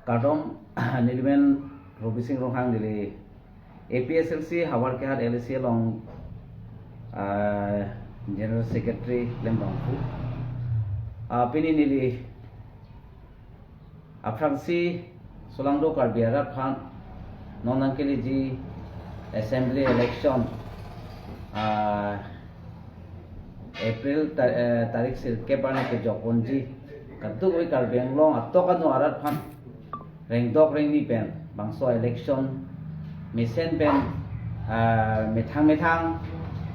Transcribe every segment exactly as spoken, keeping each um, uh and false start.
Kardom, nelimen Robising Ronghang, neli A P H L C Howraghat L A C along, ah, General Secretary klembangphu. Ah, pini neli aphrangsi solangdo Karbi arat aphan non nangkeleji assembly election, ah, April ta-, eh, tarik sirkep arni kejokponji, kadokave Karbi Anglong atok ano arat aphan rengdok rengni pen bangso election mesen pen, ah, methang methang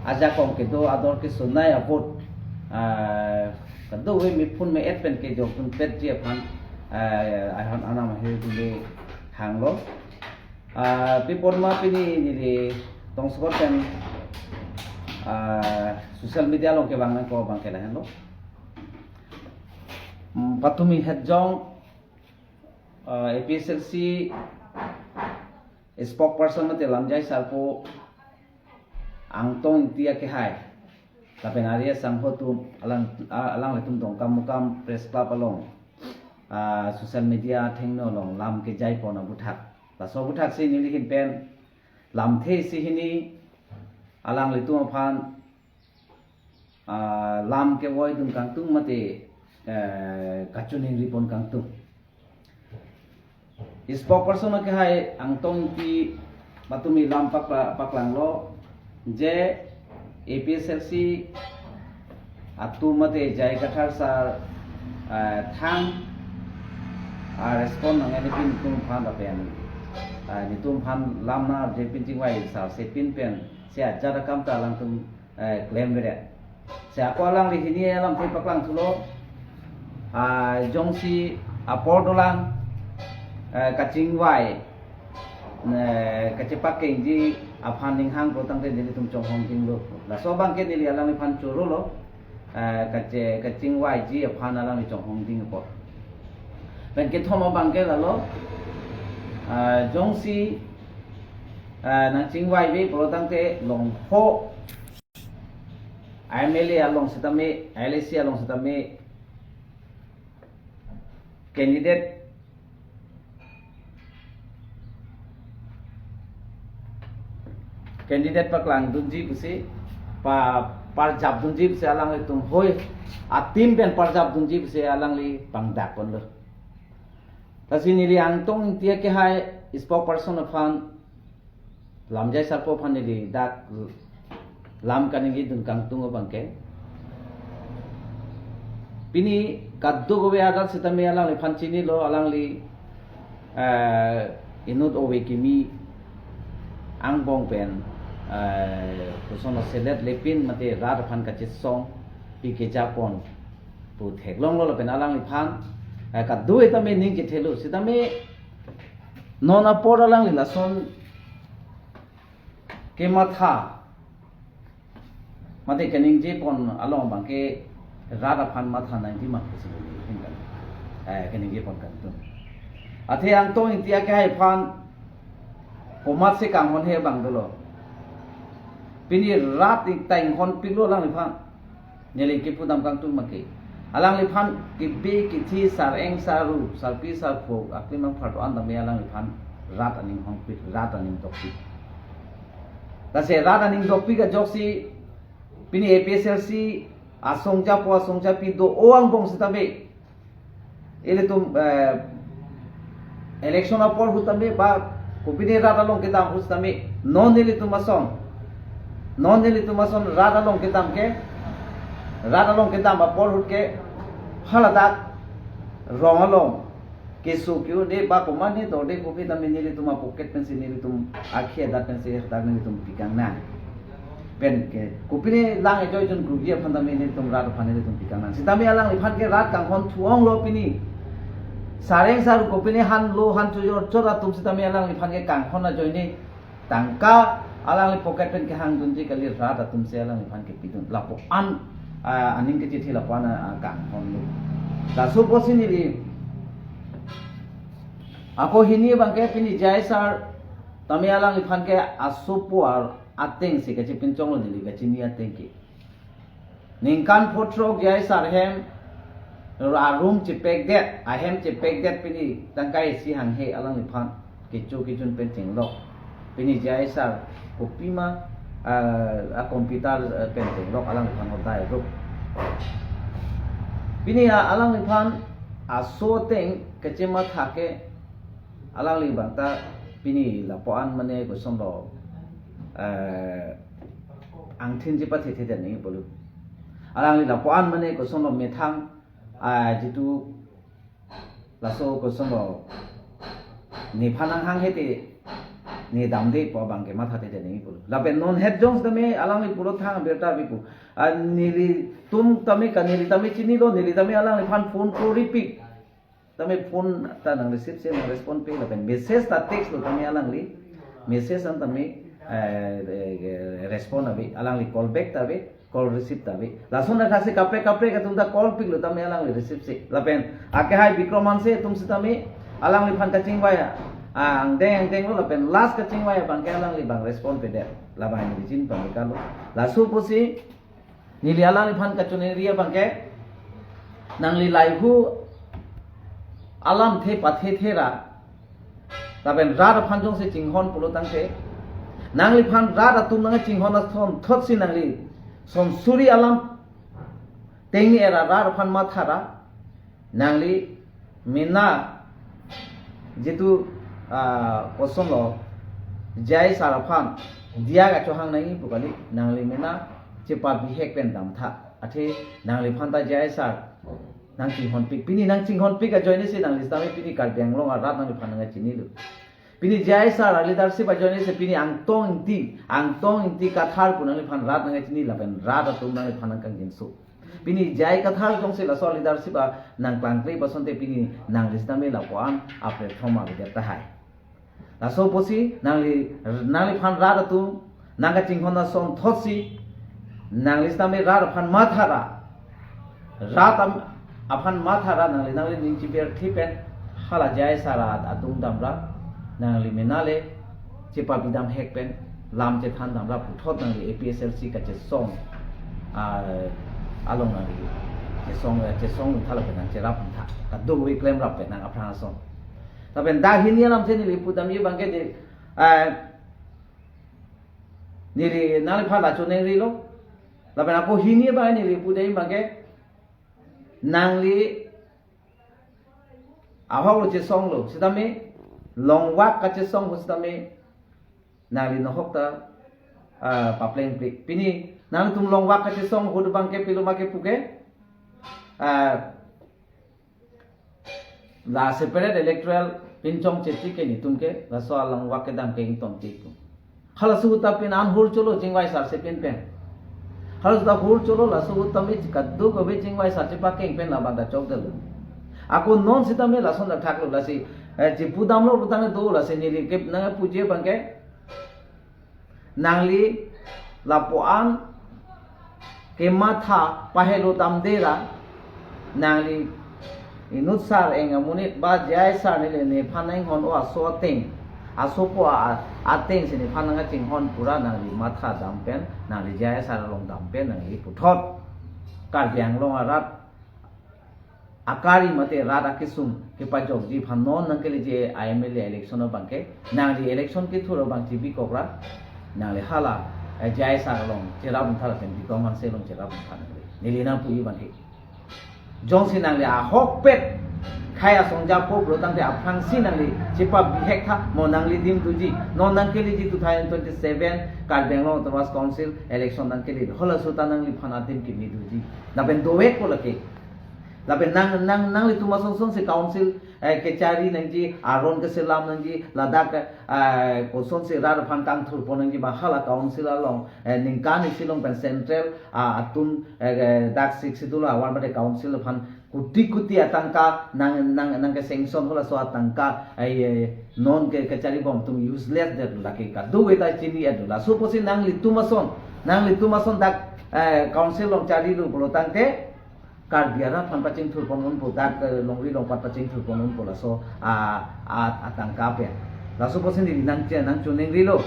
ajakong kedo ador kesonai a-vote, ah, kadokave mephun me-et pen kejokdunpetji aphan, ah, ahon anam ahir dule hanglo. Ah, pi apot ma pini neli tongsokot pen, ah, social media along kevang nangkok abangke lahenlo. Hmm, patumi hetjong, ah, A P H L C spokesperson mate lamjai sarpo Angtong Engti akehai lapen ari asangho atum alang, ah, alanglitum Dongkamukam Press Club along, ah, social media athengno along lam kejaipon aputhak. Laso aputhaksi neli ahin pen lamthe isi hini alanglitum aphan, ah, lam kevoidun kangtung mate, eh, kachoningripon kangtung. Spokesperson akehai Angtong Engti patumi lam pakla-, paklanglo je A P H L C atum mate J I Kathar sar, eh, thang, ah, respond nang-e nelitum aphan lapen, ah, nelitum aphan lam nangji pin chingvai sarse pin pen si ajat akam ta alangtum, eh, klemveret. Si ako alangli hini alamthe paklangthulo. Ah, jongsi apor dolang, eh, kachingvai, eh, kachepakengji aphan ninghang pulo tangte nelitum chonghongdinglo. Laso abangke neli alangliphan chorolo, eh, kache-, kachingvaiji aphan alangli chonghongding apot. Pen kethom abangke lalo, eh, jongsi, eh, nangchingvaive pulo tangte longho M L A along sitame, L A C along sitame, candidate, candidate paklangdunji pusi, pa-, parjapdunji pusi alanglitum hoi, a-team pen parjapdunji pusi alangli pangdakponlo. Lasi neli Angtong Engti akehai spokesperson aphan, lamjai sarpo aphan neli dak lam kaningjidun kangtung abangke, pini kadokave arat sitame alangliphan chinilo, alangli, eh, inut ove kimi angbong pen, eh, koson selet lepin mate rat aphan kachesong pi kejapon pu theklonglo lapen alangliphan, eh, kadokave tame ning chethelo sitame non apor alangli lason kematha mate keningjepon along abangke rat aphan matha nangji ma pusi neli ahin kan, eh, keningjepon kangtung. Athe Angtong Engti akehai aphan komatsi kanghon he abang dolo. Pini rat ik ta inghonpiklo alangliphan. Neli kepudam kangtung make. Alangliphan kebi kethi, sareng saru, sarpi sarpo, aklimang phardo an tame alangliphan rat aning hongpik, rat aning dokpik. Lasi rat aning dokpik ajoksi pini A P H L C asong chapo asong chapi do-o angbong sitame, ilitum, eh, election apor ahut tame ba kopine rat along kedam ahut tame, non ilitum ason, non ilitum ason rat along kedam ke, rat along kedam apor ahut ke haladak rong along keso ke-o de ba komatne do de kopi tame nelitum a-pocket pensi nelitum akhei adat pensi hadak nelitum pikang nang. Pen ke kopine lang ejoi jun grup aphan tame nelitum rat aphan nelitum pikang nang. Sitame alangliphan ke rat kanghon thu-onglo pini. Sareng saru kopine han lo han chojor chor atum sitame alangliphan ke kanghon ajoine tangka alangli pocket pen kehangdunji kali, rat atumsi alangliphan kepidun. Lapu an, ah, aning kechithi lapu an, ah, kanghonlo. Laso apotsi neli ako hini abangke pini J I sar tame alangliphan ke asopo ar atengsi kachepinchonglo neli kachini ateng ke. Ningkan pho throk J I sar ahem Arum chepekdet, ahem chepekdet pini tangkai isi hanghe alangliphan kecho kejun pen chenglok. Pini J I sir kopima, ah, a computer, ah, pen chenglok alangliphan hodai rup. Pini, ah, alangliphan aso ateng kechematha ke alangli abang ta pini lapuan mane kosonlo, eh, angthin chepathethe nangji pulo. Alangli lapuan mane kosonlo methang, ah, jitu laso kosonlo nephan nanghanghe te ne damde pu abang ke mathathe nangji pulo. Lapen non het jong tame alangli pulo thang birta bipu. Ah, nelitum tame ka neli tame chinilo, neli tame alangliphan phone koripik. Tame phone ta nang receive se nang respond pe lapen message ta text lo tame alangli. Message an tame, eh, eh, respond ave, alangli call back ta ave, call receive ta ave. Lason ta thasi kaprek kaprek atum ta call piklo tame alangli receive se. Lapen akehai Bikram Hanse atum sitame alangliphan kachingvai, ah, angdeng angdenglo lapen last kachingvai abang ke alangli abang respond pedet. Labang neli chin pamika lo. Laso pusi neli alangliphan kachiningri abang ke, nangli laihu alamthe pathethe ra, lapen rat aphan jongsi chinghon pulo tangte, nangliphan rat atum nangchinghon ason thotsi nangli son suri alam tengni era rat aphan matha ra, nangli mena jitu, ah, kosonlo J I sir aphan diya kachohang nangji pu kali, nangli mena chepabihek pen damtha. Athe nangliphan ta J I sir nangchinghonpik, pini nangchinghonpik ajoine si nangli sitame pini Karbi Anglong arat nangliphan nangchinilo. Pini J I sir a leadership ajoine si pini Angtong Ingti, Angtong Ingti Kathar pu nangliphan rat nangchini lapen rat atum nangliphan nangkangjinso. Pini J I Kathar jongsi laso leadership a nangklangkle pasonte pini nangli sitame lapuan a platform avedet tahai. Laso pusi nangli, nangliphan rat atum nangkachinghon ason thotsi nangli sitame rat aphan matha ra, rat am-, aphan matha ra nangli, nangli ning chibirthe pen hala J I sir atum dam ra, nangli mena le chepabidamhek pen lam chethan dam ra puthot nangli A P H L C kachesong, ah, along nangli chesong, chesong thala pen nangcherap tha, kadokave klemrap pen nang aphrang ason. Lapen dak hini alam si neli pudamji abang ke di, ah, neli nangliphan la choningrilo. Lapen ako hini abang neli pudamji abang ke, nangli ahok lo chesong lo sitame, longvak kachesong ho sitame, nangli nohok ta, ah, paplengpik. Pini nangtum longvak kachesong ahut abang ke pilo ma ke puke, ah, la separate electoral pinchong cheti ke netum ke, laso alongvak kedam ke ingtong tik. Halaso ahut ta pini an hur cholo chingvai sar se pin pen. Halaso ahut ta hur cholo, laso ahut ta me kadokave chingvai sar chepakeng pen labang ta chokdetlo. Ako non sitame lason ta thaklo lasi, eh, chipudamlo putang do lasi neli ke nangpuji abang ke, nangli lapuan kematha pahelo damde ra, nangli inut sar eng amonit ba J I sir neli nephan nanghon o aso ateng, asopo a-, ateng si nephan nangchinghon pura nangli matha dam pen, nangli J I sir along dam pen, nangli puthot Karbi Anglong arat akari mate rat akesung kepajokji aphan non nangkeleji a M L A election abang ke, nangli election kethur abang chibikok ra, nangli hala, eh, J I sir along cherap tha lapen Bikram Hanse along cherap tha nangli. Neli nangpuji abang ke, jongsi nangli ahokpet khei asong japo pulo tangte aphrangsi nangli chepabihek tha, mo nangli dim doji. Non nangkeleji two thousand twenty-seven Karbi Anglong Autonomous Council election nangkele, halaso ta nangliphan adim kimi doji. Lapen dovekpo lake. Lapen nang, nang, nanglitum asong song si council, eh, kechari nangji, aron keselam nangji, ladak, eh, kosonsi rat aphan kangthurpon nangji ba hala council along, eh, ningkan isi along pen central, ah, atum, eh, eh, dak Sixth Schedule ahavar mate council aphan kuti kuti atangka nang, nang, nangke sanction halaso atangka, eh, eh, non ke kecharibom atum useless det lake, kadokave ta chini adu. Laso pusi nanglitum ason, nanglitum ason dak, eh, council along charilo pulo tangte, Karbi arat aphan pachingthurpon unpo, dak, eh, longri longpat pachingthurpon unpo laso, ah, ah, atangka pen. Laso pusi neli nang che-, nangchoningrilo.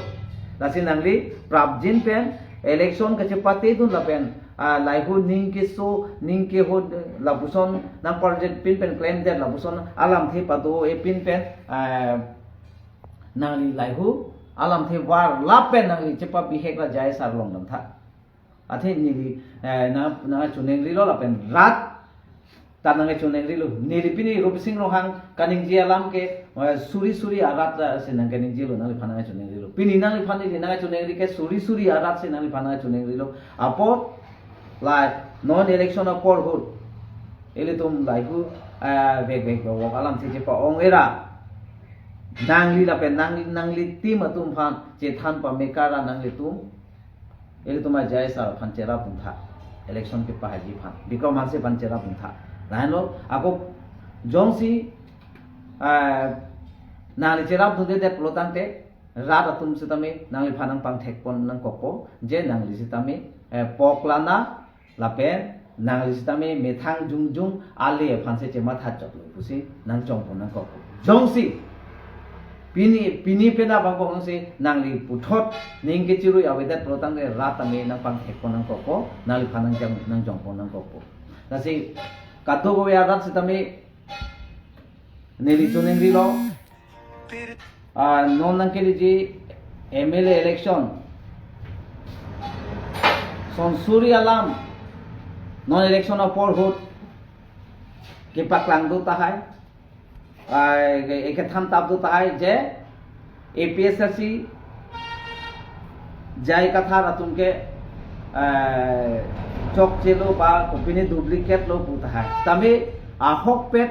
Lasi nangli prapjin pen election kachepatedun lapen ah, laihu ning keso, ning kehut, lapuson nang project pin pen klemdet, lapuson alamthe pado-e pin pen, ah, nangli laihu alamthe var lapen nangli chepabihek ra J I sir along damtha. Athe neli, eh, nang, nangkachoningrilo lapen rat ta nangkachoningrilo. Neli pini Robising Ronghang kaningje alam ke, eh, suri suri arat, eh, si nangkaningjelo, nangliphan nangkachoningrilo. Pini nangliphan neli nangkachoningri ke suri suri arat si nangliphan nangkachoningrilo. Apot la non election apor ahut ilitum laihu, eh, vek vek vek alamthe chepa-ong-e ra, nangli lapen nang, nangli team atum aphan chethan pameka ra nanglitum ilitum a J I sir aphan cherapdun tha. Election kepahaiji aphan, Bikram Hanse aphan cherapdun tha. Lahenlo ako jongsi, eh, nangli cherapdundedet pulo tangte rat atum sitame nangliphan nangpangthekpon nangkokpo, je nangli sitame, eh, poklana lapen nangli sitame methang jongjong ale aphan si chematha choklo pusi nangchongpon nangkokpo. Jongsi pini, pini penap abang jongsi nangli puthot ning kechirui avedet pulo tangte rat tame nangpangthekpon nangkokpo, nangliphan nangjong, nangjongpon nangkokpo. Lasi kadokave arat sitame neli choningrilo, ah, non nangkeleji M L A election, son suri alam non election apor ahut kepaklang do tahai, ah, ke, kethan tap do tahai je A P S L C J I Kathar atum ke, eh, chokchelo ba kopine duplicate lo pu tahai. Tame ahokpet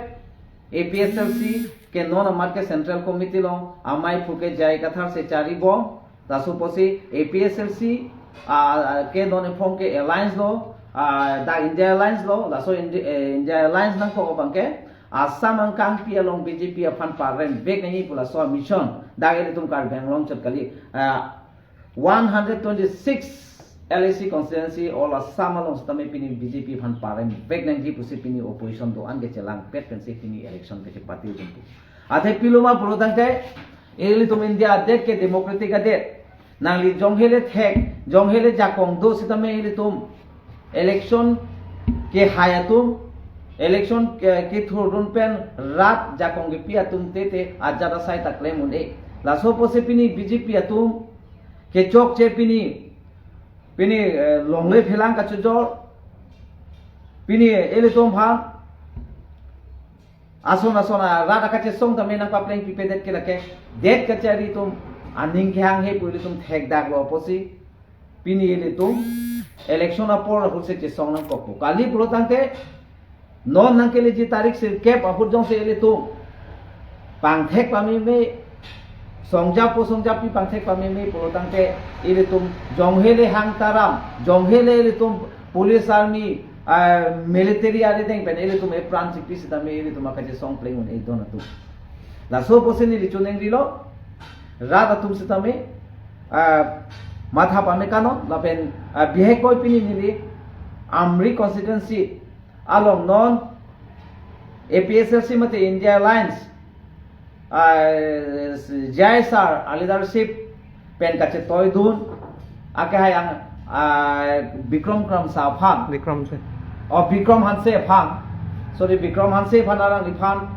A P S L C ke non amat ke Central Committee along amei aphu ke J I Kathar si charibom. Laso apotsi A P S L C, ah, ah, ke non ephong ke alliance lo, ah, dak India Alliance lo, laso Indi-, eh, India Alliance nangkok abang ke Assam angkangpi along B J P aphan paremvek nangji pu laso mission dak ilitum Karbi Anglong chot kali, ah, one hundred twenty-six L A C constituency all Assam along sitame pini B J P aphan paremvek nangji pusi pini opposition do-an kechelangpet pensi pini election kechepatil jumpu. Athe pilo ma pulo tangte ilitum India adet ke democratic adet. Nangli jonghele thek, jonghele jakong do sitame ilitum election kehai atum, election ke, kethurdun pen rat jakong kepi atum tete ajat asai ta klem un-e. Laso apotsi pini B J P atum kechokche pini, pini, eh, longle phelang kachojor, pini ilitum aphan ason ason arat akachesong tame nangpaplengpipedet ke lake det kachari atum aning kehanghe pu ilitum thekdaklo apotsi pini ilitum election apor ahut si chesong nangkokpo. Kali pulo tangte non nangkeleji tarik sirkep ahut jongsi ilitum pangthek pameme, songjapo songjapi pangthek pameme pulo tangte ilitum jonghele hang taram, jonghele ilitum police, army, ah, military arideng pen ilitum epran chipi sitame ilitum akachesong pleng un-e don atum. Laso apotsi neli choningrilo, rat atum sitame, ah, matha pamekanon lapen, ah, bihek koi pini neli Amri constituency along non A P S L C mate India Alliance, ah, J I sir a leadership pen kachetoidun akehai ang, ah, Bikram Kramsa aphan. Bikram Hanse. Oh, Bikram Hanse aphan. Sorry, Bikram Hanse aphan alangliphan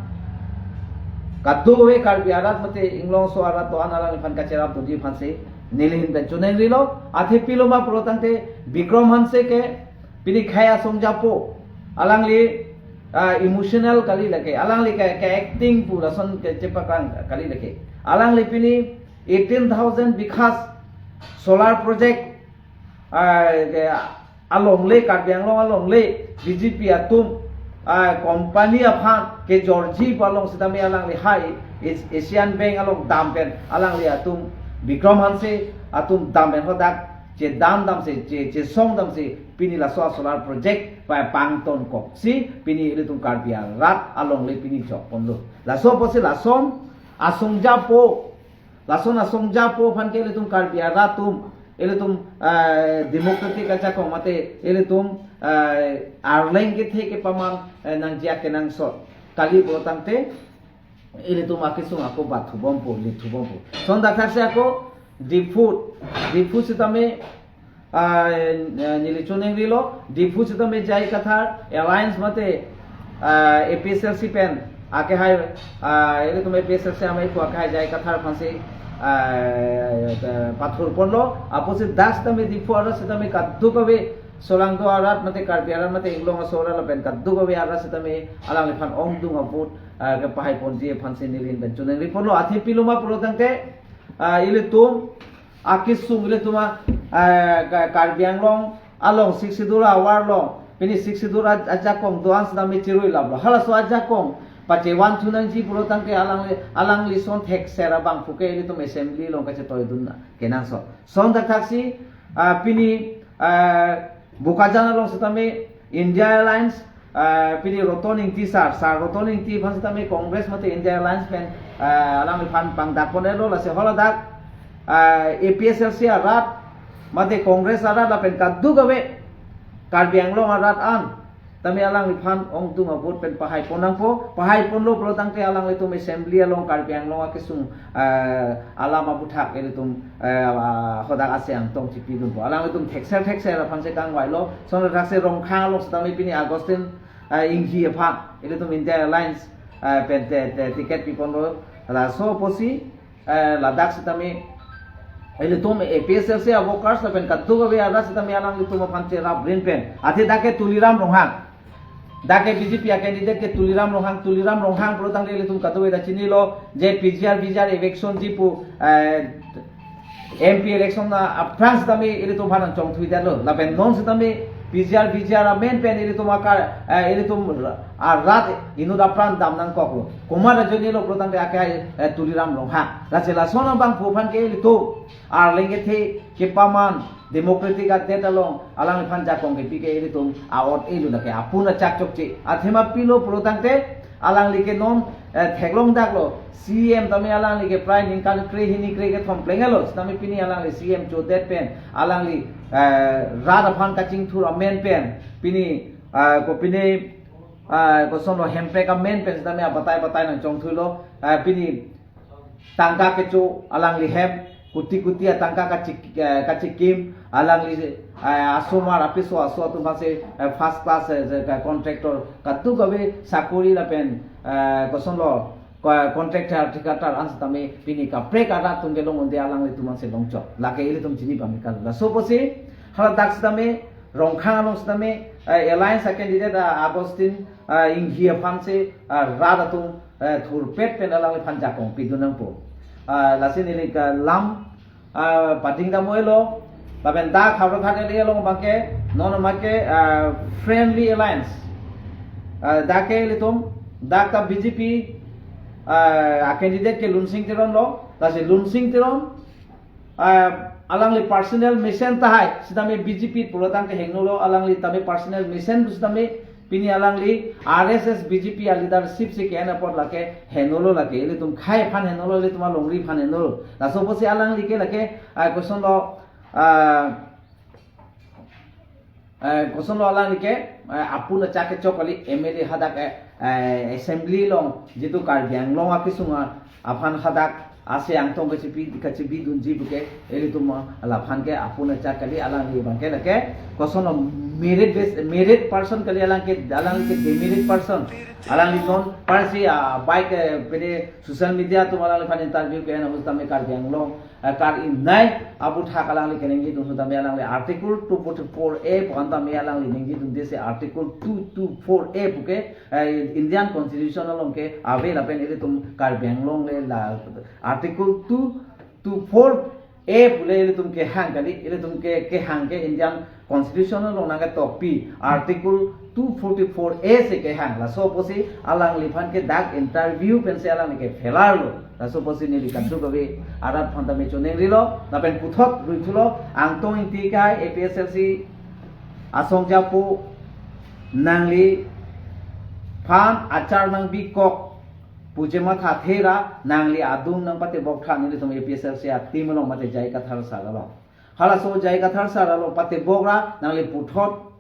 kadokave Karbi arat mate inglongso arat do-an alangliphan kacherapdunji aphansi neli ahin pen choningrilo. Athe pilo ma pulo tangte Bikram Hanse ke pini khei asongjapo. Alangli, ah, emotional kali lake. Alangli ke, ke acting pu lason kechepaklang kali lake. Alangli pini eighteen thousand bighas solar project, ah, ke alongle, Karbi Anglong alongle B J P atum, ah, company aphan kejorji pu along sitame alangli hai As-, Asian Bank along dam pen alangli atum Bikram Hanse atum dam pen hadak chedam damsi, che, chesong damsi pini laso solar project pa pangtonkoksi pini ilitum Karbi arat alongle pini jokponlo. Laso apotsi lason asongjapo, lason asongjapo aphan ke ilitum Karbi arat atum, ilitum, eh, democratic ajakong mate ilitum, eh, arleng kethe kepaman, eh, nangjiak kenangsot kali pulo tangte ilitum akesung ako bathubompo, lithubompo. Son dak thaksi ako Diphu, Diphu sitame Ah, eh, neli choningri lo, Diphu sitame J I Kathar alliance mate, ah, A P H L C pen akehai, ah, ilitum A P H L C amei pu akehai J I Kathar aphansi, ah, eh, pathurponlo, apotsi dak sitame Diphu arat sitame kadokave solangdo arat mate Karbi arat mate Inglong aso arat lapen kadokave arat sitame alangliphan ongdung a-vote, ah, kepahaiponji aphansi neli pen choningriponlo. Athe pilo ma pulo tangte, ah, ilitum akesung ilitum a, ah, Ka-, Karbi Anglong along Sixth Schedule awarlo, pini Sixth Schedule a-, ajakong do-an sitame chirui laplo. Halaso ajakong pachevanthu nangji pulo tangte alangli, alangli son thekser abang puke ilitum assembly along kachetoidun na kenangsot. Lason thakthaksi, ah, pini, ah, Bokajan along sitame India Alliance, ah, pini Roton Engti sir, sir Roton Engti aphan sitame Congress mate India Alliance pen, ah, alangliphan pangdakponlo, lasi haladak, ah, A P H L C arat mate Congress arat lapen kadokave Karbi Anglong arat an tame alangliphan ongdung a-vote pen pahaipon nangpo, pahaiponlo pulo tangte alanglitum assembly along Karbi Anglong akesung, ah, alam aputhak ilitum, ah, ah, hadak ase angtong chipidunpo. Alanglitum thekser thekser aphansi kangvailo. Lason thakthaksi Rongkhang along sitame pini Augustine, ah, Enghi aphan ilitum India Alliance, ah, pen te, te ticket piponlo. Laso apotsi, eh, ladak sitame ilitum A P H L C a-workers lapen kadokave arat sitame alanglitum aphan cheraprin pen. Athe dak ke Tuliram Ronghang. Dak ke B J P a-candidate ke Tuliram Ronghang, Tuliram Ronghang pulo tangte ilitum kadokave ta chinilo, je P G R, V G R eviction ji pu, eh, M P election na aphrang sitame ilitum aphan nangchongthuidetlo. Lapen non sitame P G R, V G R amen pen ilitum akar, eh, ilitum arat inut apran dam nangkoklo. Komat ajoinelo pulo tangte akehai, eh, Tuliram Ronghang. Lasi lason abang pu aphan ke ilitum arleng kethe kepaman democratic adet along alangliphan jakong kepi ke ilitum a-ot elo lake apun achak chokche. Athema pilo pulo tangte alangli ke non, eh, theklongdaklo. C M tame alangli ke prai ningkan kre hini kre kethom plenglo. Sitame pini alangli C M chodet pen alangli, eh, rat aphan kachingthur amen pen pini, eh, ko pini, eh, kosonlo hemprek amen pen sitame abatai batai nangchongthuilo, eh, pini tangka kecho alangli hem, kuti kuti atangka kachik-, eh, kachikim, alangli, eh, asomar apiso aso atum aphansi, eh, first class, eh, je, eh, contractor kadokave sakori lapen, eh, kosonlo, ko-, contractor thikadar an sitame pini kaprek arat atum kelong un-e alanglitum aphansi longchok. Lake ilitum chini pamikal. Laso apotsi haladak sitame Rongkhang along sitame, eh, alliance a-candidate, ah, Augustine, ah, Enghi aphansi, ah, rat atum, eh, thurpet pen alangliphan jakong pidun nangpo. Ah, lasi neli ke lam, ah, pading dam-elo, lapen dak Howraghat area along abang ke, non abang ke, ah, Friendly Alliance. Ah, dak ke ilitum, dak ta B J P, ah, a-candidate ke Lunsing Teron lo, lasi Lunsing Teron, ah, alangli personal mesen tahai sitame B J P pulo tangte hengnolo, alangli tame personal mesen sitame pini alangli R S S B J P a-leadership si ke-en apot lake hengnolo, lake ilitum khei aphan hengnolo, ilitum alongri aphan hengnolo. Laso apotsi alangli ke lake, ah, kosonlo, ah, eh, kosonlo alangli ke, eh, apun achak kechok kali M L A hadak, eh, eh, assembly along jitu Karbi Anglong akesung aphan hadak ase angtong kachipi, kachipidunji puke ilitum, ah, laphan ke apun achak kali, alangli abang ke lake kosonlo merit base, merit person kali, alang ke, alangli ke demerit person. Alangli non parsi, ah, bike, eh, pede social media atum alangliphan interview ke-en ahut tame Karbi Anglong, eh, kar-ingnei aputhak alangli keningjedun ahut tame alangli Article two forty-four A pu an tame alangli ningjedunde, si Article two two four A puke, eh, Indian Constitution along ke ave, lapen ilitum Karbi Anglong le la Article two two four A pule ilitum kehang kali, ilitum ke, kehang ke Indian Constitution along nangketokpi Article two forty-four A si kehang. Laso apotsi alangliphan ke dak interview pensi alangli ke failure lo. Laso apotsi neli kadokave arat aphan tame choningrilo, lapen puthot ruithulo, Angtong Engti ke A P H L C asong japo nangliphan achar nangbikok pu chematha thera nangli adung nangpatebok tha, nelitum A P H L C a-team along mate J I Kathar sir along. Halaso J I Kathar sir along patebok ra nangli puthot,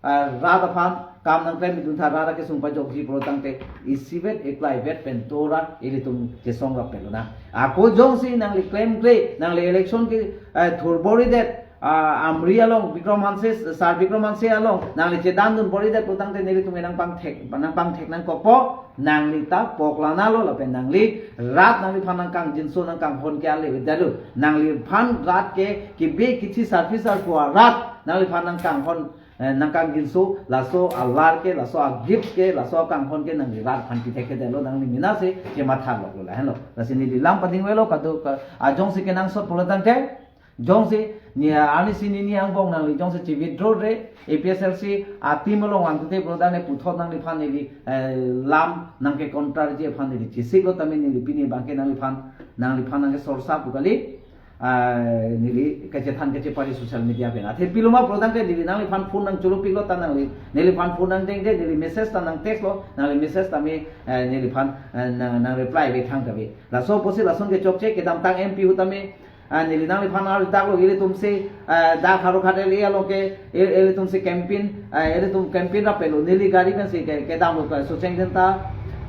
ah, rat aphan kam nangklemdun tha, rat akesung pajokji pulo tangte isivet eklaivet pen tora ilitum chesong rap pelo na. Ako jongsi nangli klemkle, nangli election ke, eh, thurboridet, ah, Amri along, Bikram Hanse, Sir Bikram Hanse along nangli chedan dun bor-idet pulotangte nelitum ke nangpangthek, nangpangthek nangkokpo. Nangli ta poklang nanglo lapen nangli rat nangliphan nangkangjinso nangkanghon ke ale avedet lo. Nangliphan rat ke kibe kithi sarpi sarpo arat nangliphan nangkanghon, eh, nangkangjinso, laso alar ke, laso agift ke, laso akanghon ke nangli rat aphan pithekthe detlo, nangli mena si chematha loklo, lahenlo. Lasi neli lam pading avelo, kadokave ajongsi kenangsot pulotangte, jongsi ni arnisi nini angbong nangli jongsi che-withdraw-re, A P H L C a-team along vangthukthe pulotangte puthot nangliphan neli, eh, lam nangke-counter-ji aphan neli chesiklo tame neli pini abangke nangliphan, nangliphan nangkesorsa pu kali, ah, neli kachethan kachepari social media pen. Athe pilo ma pulotangte neli nangliphan phone nangcholopiklo ta nangli, neliphan phone nangdengde, neli message ta nangtext-lo, nangli message tame, eh, neliphan, eh, nang, nang-reply ave thangta ave. Laso apotsi lason ke chokche, kedamtang M P ahut tame, ah, neli nangliphan arjutaklo, ilitumsi, ah, dak Howraghat area along ke, il-, ilitumsi campaign, ah, ilitum campaign rapetlo, neli gari pensi ke, kedamlo ke, Socheng Dhenta,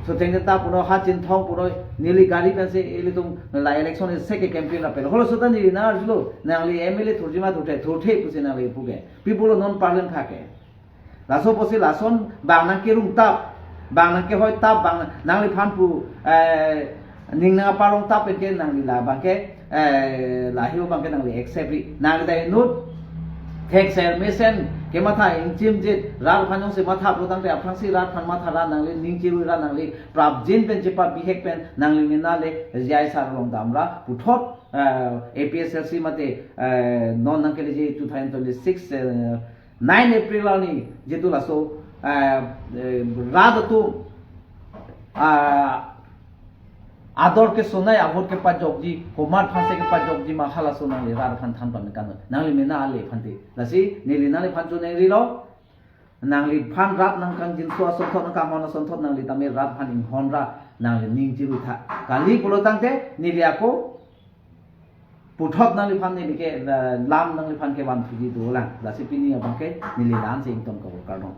Socheng Dhenta punon, Ha Chinthong punon, neli gari pensi ilitum la election isi ke campaign rapetlo. Halaso ta neli nang-arjulo, nangli M L A thurji ma thurthe, thurthe pusi nangli puke. Pi pulo non parlin khake. Laso apotsi lason bang nangkerung tap, bang nangkehoi tap, bang nangliphan pu, eh, ning nangparong tap ke nangli la abangke, eh, lahei abangke nangli accept-ri. Nangli ta inut thekser mesen kematha ingchimjit, rat aphan jongsi matha pulotangte aphrangsi rat aphan matha ra, nangli ning chirui ra, nangli prapjin pen chepabihek pen nangli mena le J I sir along damra puthot, eh, A P H L C mate, eh, non nangkeleji two thousand twenty-six, eh, nine April arni jitu laso, eh, eh, rat atum, ah, ador kesonei a-vote kepajokji, komat aphansi kepajokji ma, halaso nangli rat aphan than pame kan. Nangli mena ale aphante. Lasi neli nangliphan choningrilo. Nangliphan rat nangkangjinso asonthot, nangkanghon asonthot nangli tame rat aphan inghon ra, nangli ning chirui tha. Kali pulotangte neli ako puthot nangliphan neli ke, eh, lam nangliphan kevanthuji dolang. Lasi pini abangke neli la-ansi ington kavo, kardom.